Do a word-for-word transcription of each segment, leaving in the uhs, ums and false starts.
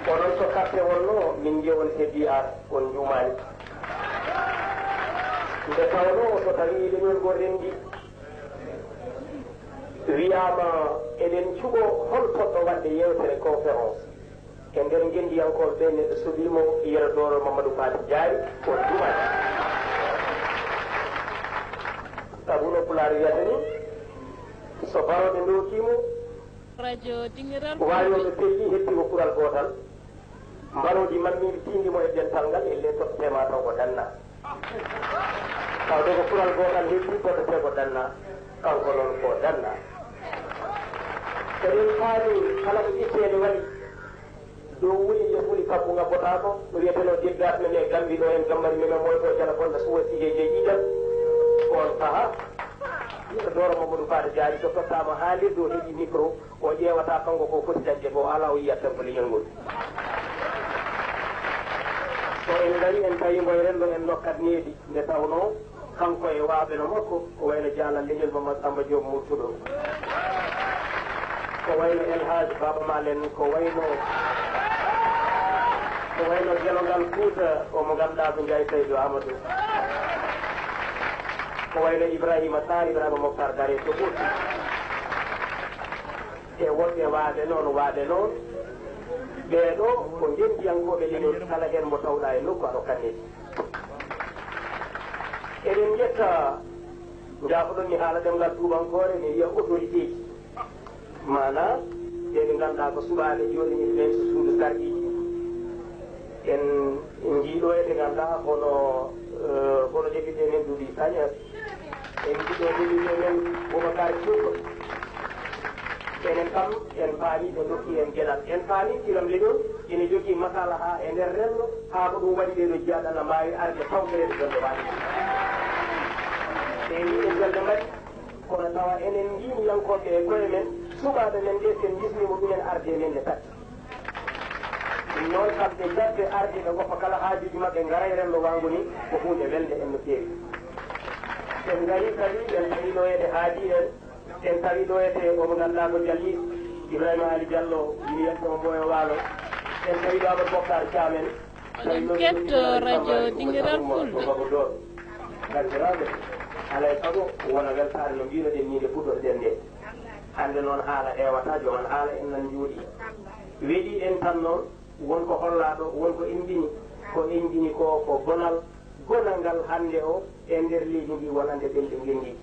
Onon so carte wonno, min njeyon C D A, on njuumaani. Nde tawnoo so tawii leñol ngol renndii, wiyaama eɗen cuɓoo hol potɗo waɗde yeewtere conférence e nder ngenndiyankooɓe ɓee, neɗɗo suɓii mo Yero Dooro Mamadou Faty Diary, on njuumaani. Sabu no Pulaar wiyata ni, so barooɗe ndookii mo, Radio Dingiral Fulɓe. Waayooɓe pelli hetti ko kural gootal. Mbarooji mammiiɗi tiindi mo e dental ngal, elle tottete ma taw ko danna. Tawde ko kural gootal hetti tottete ko danna, kanko noon ko danna. Eɗen paami kala ko ƴetteede waɗi, dow wuli nde fuli kabbu ngabbotaako, no wiyetenoo deggas men e Gambi ɗo en, Gammari men o moyto jala bonna suwa sije je ƴiƴam. On saha, Yero Dooro Mamadou Faty Diary so tottaama haalirde o heɓi micro, o ƴeewata kanko ko foti dañde ko, alaa o yiyat tan ko leñol ngol. So en ngari en tawi mbo e renndo en nokkat needi, nde tawnoo kanko e waaɓe no makko, ko wayno jaalal leñol Mamadou Samba Diop Murtuɗo, ko wayno El Hadj Baba Malen, ko wayno, ko wayno Gelongal Fouta, o mo ngannduɗaa ko Ndiaye Saydou Amadou, ko wayno Ibrahima Sarr, Ibrahima Moctar Dare to Ɓotti. E woɓɓe waaɓe noon, waaɓe noon, ɓee ɗoo ko ngenndiyankooɓe leñol, kala heen mo tawɗaa e nokku aɗa hokka needi. Eɗen njetta, njaafoɗon mi haala ɗemngal tuubankoore, mi wiya autorité ji. Maanaa, ɓe ɓe ngannduɗaa ko suɓaaɓe jooɗiniiɓe ɓeen to suudu sarɗiiji. En njii ɗo e ɓe ngannduɗaa hono, eh, hono député men Doudou Sagnès. En njii ɗo député men Boubacar Thioub. Enen kam, en paami ɓe ndokki en geɗal. En paami kiram leñol ina jogii masalaha e nder renndo, haa ko ɗum waɗi ɓee ɗo jiyaaɗo na mbaawi arde tawtoreede golle waɗi. Ɓe njii en golle mbaɗi. Kono tawa enen nginiyankooɓe e koye men, suɓaaɓe men ɓe, sen njisniima ɗumen arde men nde tati. Ɗum noon, kamɓe jaɓɓe arde ɓe ngoppa kala haajuuji maɓɓe, ngara e renndo waango ni, ko huunde welnde en no feewi. En ngarii kadi, en tawi ɗo ede haaji en, en tawi ɗo ede omo ngannduɗaa ko Jalli, Ibrahima Ali Diallo, mi wiyatno Mboyo Waalo, en tawi ɗo Amadou Bokar Thiam en, Oɗon ketto radio Dingiral Fulɓe. Banndiraaɓe, alaa e sago wona weltaare no mbiinoɗen nii nde puɗɗorɗen nde. Hannde noon haala heewataa, joom en haala en nan njooɗii. Weɗii en tan noon, won ko hollaaɗo, won ko inndini. Ko inndini ko, ko bonal, gonal ngal hannde o e nder leydi ndi wonande ɓen ɓe ngenndi.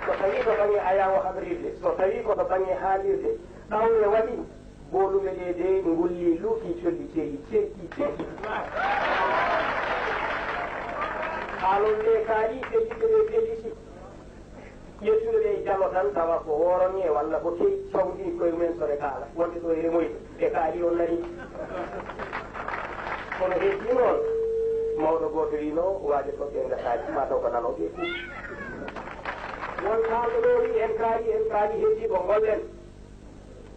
So tawii ko baŋnge ayaawo habrirde, so tawii ko to baŋnge haalirde, ɗawre waɗi, Booluɓe ɗe de ngulli luuki colli ceri ceri ceri. Haalol ɗe kaali ɓe yimɓe ɓe pelliti. Ƴettuɓe ɓe jalo tan tawa ko woronge walla ko kewi cawdi koye mumen so ɓe kaala. Wonde ɗo e remoyde ɓe kaali on nani. Kono heddi noon mawɗo gooto wino waajo toɓɓe ngataji ma taw ko nanoɓe fof. Won haalɗo ɗo wi en kaali en kaali heddi ko ngollen.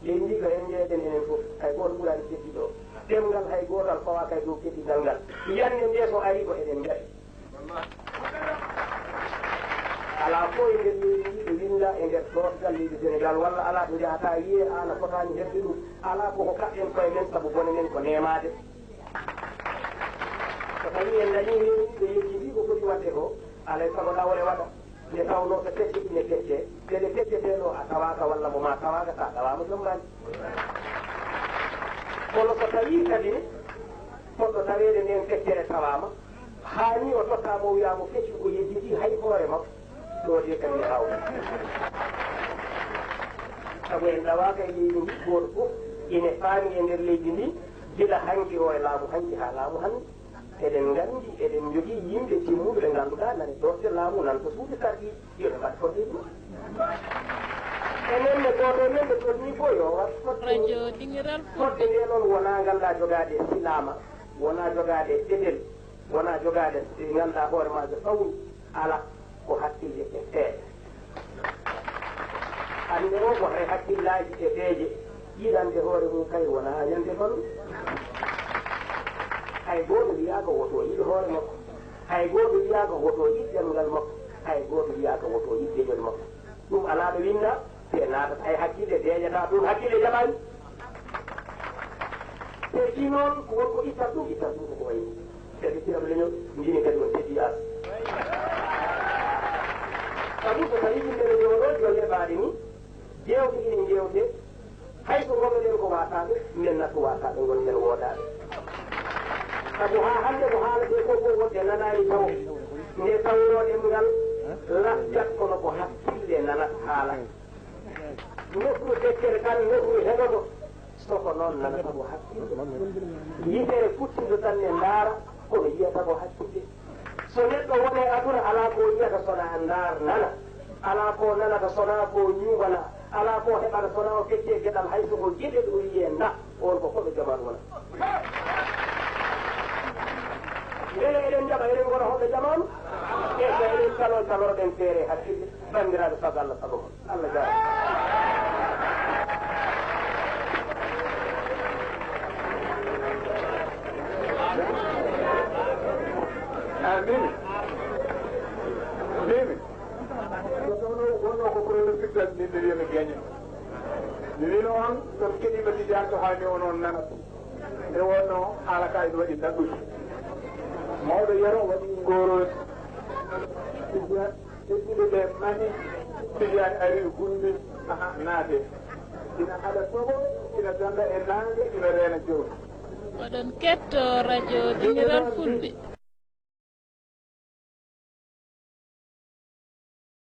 Leydi ndi ko en njeeyɗen enen fof, hay gooto ɓuraani keddiiɗo o. Ɗemngal hay gootal fawaaka e dow keddingal ngal. Yiyannde nde so arii ko eɗen njari. Alaa fof e nder leydi ndi ɓe winnda e nder doosgal leydi Senegaal, walla alaa to njahataa yiyee aan a fotaani heɓde ɗum. Alaa ko ko kaɗɗen koye men sabu bone men ko neemaade. So tawii en dañii heen ɓe yejjitii ko foti waɗde ko, alaa e sago ɗawre waɗa. Nde tawnoo so pecce ine pecce, ɗe ɗe peccetee ɗo a tawaaka walla mo maa tawaaka, so a tawaama jommaani. Kono so tawii kadi ne, fotɗo taweede ndeen feccere tawaama, haa nii o totta mo, wiyaa mo feccu, o yejjitii hay hoore makko, ɗo de kadi ne haawnii. Sabu en ɗawaaka e leydi ndi, gooto fof ine faami e nder leydi ndi, gila hanki o e laamu hanki haa laamu hannde. Eɗen nganndi, eɗen njogii yimɓe timmuɓe ɓe ngannduɗaa nana e doosde laamu, nana to suudu sarɗi, yo ɓe mbaɗ fodde ɗum. Enen ne gooto e men ɓe tolnii fof yo waɗ fodde mum. Radio Dingiral Fodde Fulɓe. Nde noon wonaa nganndaa jogaade silaama, wonaa jogaade edel, wonaa jogaade nganndaa hoore maa so sawni, alaa, ko hakkille e seeɗa. Hannde o ko hay hakkillaaji e peeje, yiɗande hoore mum kay wonaa ñande fannu. Hay gooto wiyaaka woto yiɗ hoore makko. Hay gooto wiyaaka woto yiɗ ɗemngal makko. Hay gooto wiyaaka woto yiɗ leñol makko. Ɗum alaa ɗo winndaa, te naatata e hakkille, deeƴataa toon, hakkille jaɓaani. Ɗi noon ko won ko ittat ɗum, ittat ɗum ko ko wayi ni. Kadi Ceerno Leñol ngini kadi on teddi as. Sabu so tawi yimɓe no ñooɗo jolle mbaɗe ni, jewte ine jewte, hay so ngonnoɗen ko wasaaɓe, men natu wasaaɓe ngonɗen woodaaɓe. Sabu haa hannde ko haaletee ko fof wonde nanaani tawo, nde tawnoo ɗemngal lasdat kono ko hakkille nanata haala. Nofru feccere tan, nofru heɗoto. So ko noon, nana tago hakkille. Yitere futtindo tan ne ndaara, kono yiyata ko hakkille. So neɗɗo woni e aduna, alaa ko yiyata so na ndaar nana. Alaa ko nanata so na ko ñuuɓana. Alaa ko heɓata so na o feccee geɗal, hay so ko geɗel o yiyee nda. On ko koɓe jamaanu wona. Mbele eɗen njaɓa, eɗen ngona hoɓɓe jamaanu? E so eɗen caloo, caloroɗen feere hakkille. Banndiraaɓe, sago Allah, sago mon. Allah jaaraama. Amin. Amin. Ko tawno wonno ko pronostic tan min mi wiya mi gaña. Mi wino on, so mi keɗiima Tijaan to haani on, on nanat. Nde wonno haala ka ina waɗi daɗɗude. Mawɗo Yero waɗi ngorooji. Tijaan, tedduɓe ɓe mani, Tijaan ari gulmi, aha, naate. Ina haɗa toɓo, ina danda e naange, ina reena jawdi. Oɗon ketto radio Demiral Fulɓe.